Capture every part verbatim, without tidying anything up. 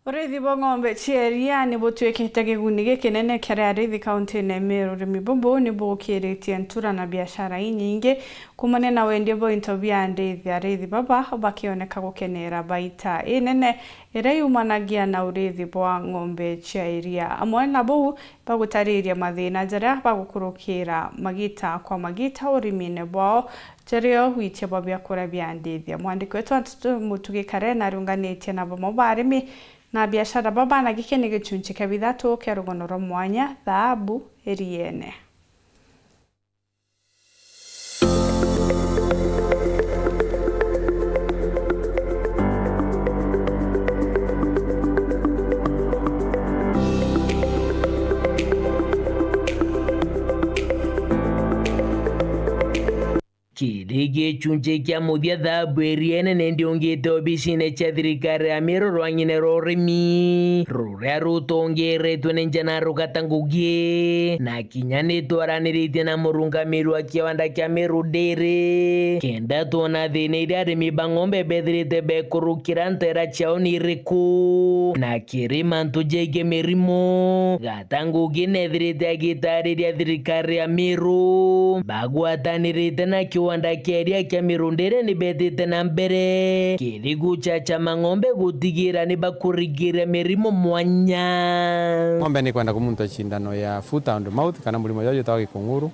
Uriithi bwa ng'ombe cia iria ni butuikite kiguni gikinene kiri ariithi kauntiine ya Meru. Urimi bubu ni bukiritie ntura na biashara inyingi, kuumania na wendia bwa into bia ndiithi, ariithi baba bakioneka gukenera baita inene iria yumanagia na uriithi bwa ng'ombe cia iria. Amwe na buu, bagutariria mathiina jaria bagukurukira magita kwa magita urimiine bwao, jario witia bwa biakuria bia ndiithia. Mwandiki wetu Antutu Mutugi Karen ariunganitie na bamwe ba arimi na biashara baba, na giki ni gichunchi kia bithatu kia rugono rwa mwanya, thaabu iriene. Kiri gichunchi kia muthia, thaabu iria inene ndiungite obisine cia thirikari ya Meru rwang'ine rwa urimi, ruria rutongeretwe ni Njana Rugata Ngugi, na kinya ni twaraniritie na murungamiri wa kiwanda kia Meru Dairy, kenda twona thiina iria arimi ba ng'ombe bethirite bekurukira ntera ciao ni iriku. Na kiri mantu jegie mirimo, Gata Ngugi nethirite agitariria thirikari ya Meru, bagwatanirite na kiwanda kia iria kia Meru Dairy ni betite na mbere kiri guchachama ng'ombe gutigira ni bakurigiria mirimo mwanya. Ng'ombe ni kwenda kumuntwa cindano ya foot and mouth kana murimo jwa jwitagwa gikung'uru.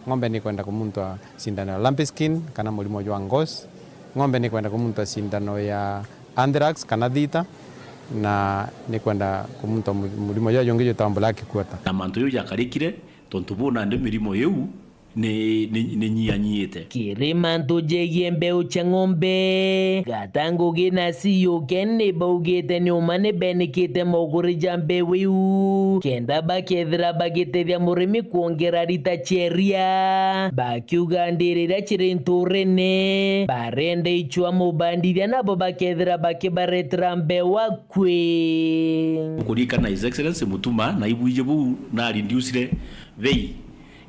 Ng'ombe ni kwenda kumuntwa cindano ya lumpy skin kana murimo jwa ngozi. Ng'ombe ni kwenda kumuntwa cindano ya anthrax kana thita, na ni kwenda kumuntwa mu-, murimo jwa jungi jwitagwa black quarter. Na mantu jau jakarikire, tontu buu nandi mirimo iu ni, ni, ni nyianyite. Kiri mantu jegie mbeu cia ng'ombe, Gata Ngugi na C E O Ken ni baugite ni uma ni benikite moguri ja mbeu iu, kenda bakethira bagitethia murimi kwongera rita cia iria, bakiuga ndiri iria ciri nturene, barenda icua mubandithia nabo bakethira bakibaretera mbeu akui. Kuririkana His Excellency Mutuma na ibwiji buu na reducire bei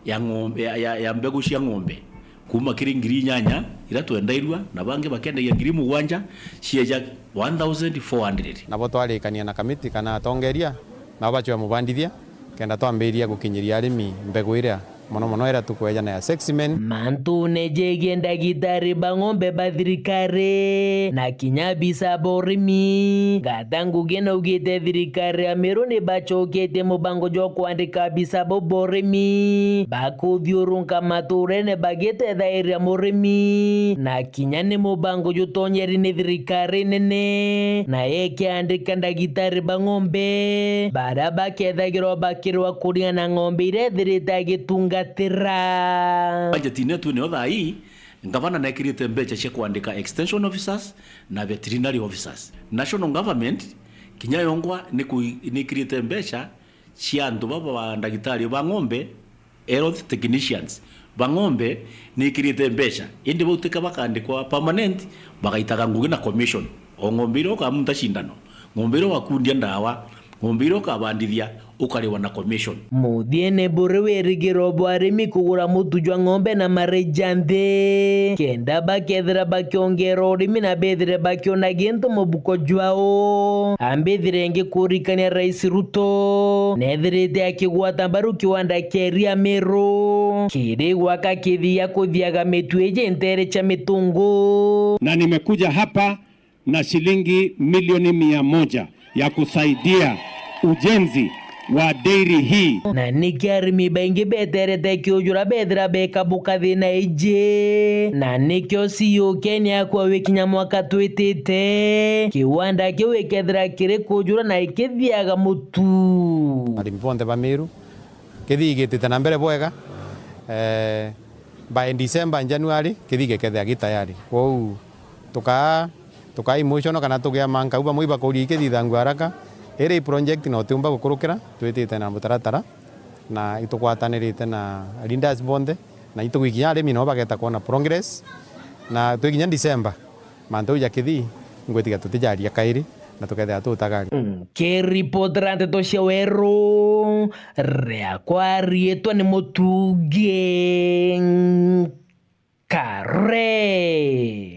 ya ng'ombe, ya, ya, ya mbegu cia ng'ombe kuuma kiri ngiri inyanya iria twendairua na bangi bakendagia ngiri mugwanja, cieja one thousand four hundred. Nabo twarikania na kamiti kana atongeria, nabo bacwe mubandithia, kenda twambiria gukinyiria arimi mbegu iria mono mono iria tukweja na ya Sexmen. Mantune jegie ndagitari ba ng'ombe ba thirikari na kinya abisa ba urimi, Gata Ngugi naugite thirikari ya Meru ni bacoketie mubango jwa kwandika abisa bau ba urimi bakuthiurunka maturene bagitethairia murimi, na kinya ni mubango jutonyeri ni thirikari nene, na ikiandika ndagitari ba ng'ombe baria bakethagirwa bakirwa kuringana na ng'ombe iria ethirite agitungatira. Bajeti yetu niyo thaa ii, ngavana nekirite mbeca cia kwandika extension officers na veterinary officers. National government kinya yongwa ni kui-, nikirite mbeca cia antu baba ba ndagitari ba ng'ombe, health technicians ba ng'ombe, nikirite mbeca, indi bau tika bakandikwa permanent, bagaitaga ngugi na commission. O ng'ombe iria ukamunta cindano, ng'ombe iria ugakundia ndawa, ng'ombe iria ukabandithia, ukariwa na commission. Muthiene buri wirigiro bwa arimi kugura mutu jwa ng'ombe na mareja nthi, kenda bakethira bakiongera urimi na bethire bakiona gintu mubuko jwao. Ambithire ngikurikania Rais Ruto nethirite akigwata mbaru kiwanda kia iria Meru kiri gwaka kithia kuthiaga mitu iji ntere cia mitungu. Na nimekuja hapa na shilingi milioni mia moja ya kusaidia ujenzi wa dairy hii. Na niki arimi baingi beterete kiujura bethira bekabuka thina iji, na nikio C E O Ken akwa wikinya mwaka twitite, kiwanda kiu gikethira kiri kujura na ikithiaga mutu. Arimi bonthe ba Meru, kithii gitite na mbere bwega, eh, by December, January, kithii gikethira gi tayari. Kwou tukaa, tukaa emotional kana tugia manka, u bamwe ibakuria ikithithangua haraka. Iri i project no tiumba gukurukira, twitite na mutaratara, na itugwatanirite na leaders bonthe, na itugwikinya arimi nabo bageta kwona progress, na twikinya December, mantu jau ja kithii, ngwitiga tutijaria kairi, na tukethira tutagari. Nkiripotera nteto cia weru, riakwa riitwa ni Mutugi Kare.